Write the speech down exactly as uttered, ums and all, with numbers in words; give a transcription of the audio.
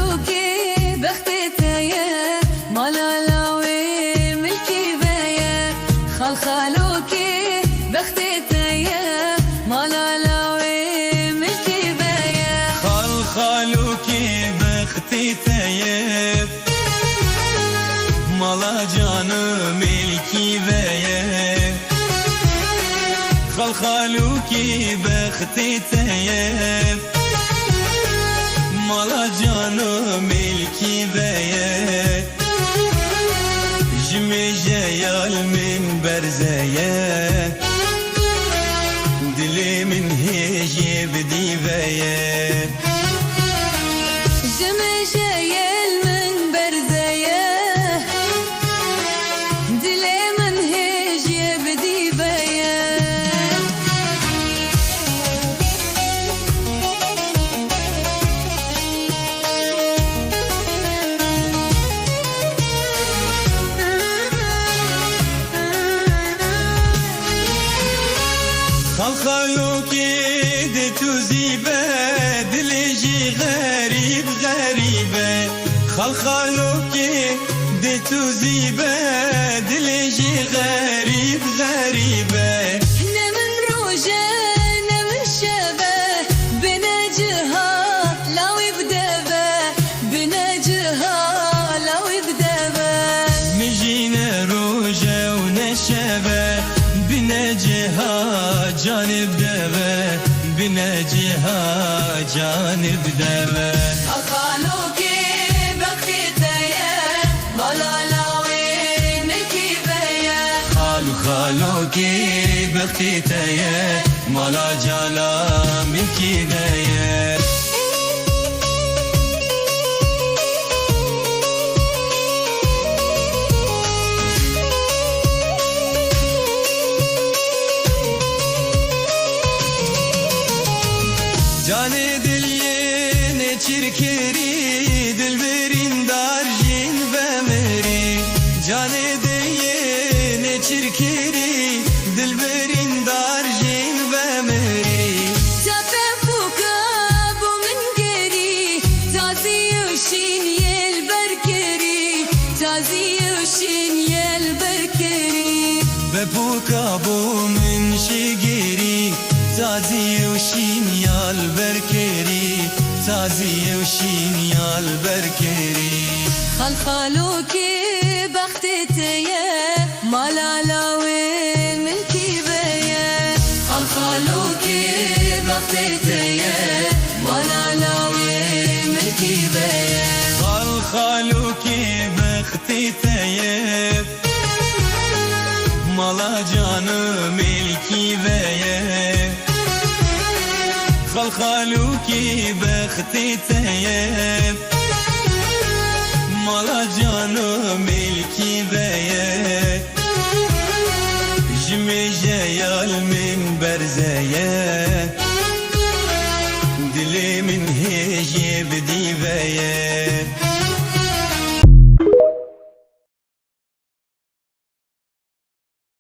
Xalxalokê bextê te ye, mala lawê milkî ve ye. Xalxalokê bextê te ye, mala lawê milkî ve ye. Xalxalokê bextê te ye, mala cana milkî ve ye. Xalxalokê bextê te ye, mala cana milkî ve ye. Ji mêjeyal min berze ye, dilê min hêjê bi dî ve ye. Ji mêjeyel min berze ye, dilê min hêjê bi dî ve ye. Xalxalokê de tu zî be, dilê jî xerîb xerîb e. Xalxalokê de tu zî be, dilê jî xerîb xerîb e. Ne min roj e, ne min şev e, bine ciha lawê bi dev e, bine ciha lawê bi dev e. Min jî ne roj e û ne şev e, bine ciha canê bi dev e, bine ciha canê bi dev e. Xalxalokê bextê te ye, mala lawê milkî ve ye. Xalxalokê bextê te ye, mala cana milkî ve ye. Canê diliyê nêçîrkirî, dilbirîn dar jîn vemirî. Canê diliyê nêçîrkirî, dilbirîn dar jîn vemirî. Tepe pûka bo min gerî, tazî û şîn yel ber kirî, tazî û şîn yel ber kirî. Be pûka bo min şigirî, tazî û şîn yal ber kirî, tazî û şîn yal ber kirî. Xalxalokê bextê te ye, mala lawê milkî ve ye. Xalxalokê bextê te ye, mala lawê milkî ve ye. Xalxalokê bextê te ye, mala cana milkî ve ye. Xalxalokê bextê te ye, mala cana milkî ve ye. Ji mêjeyal min berze ye,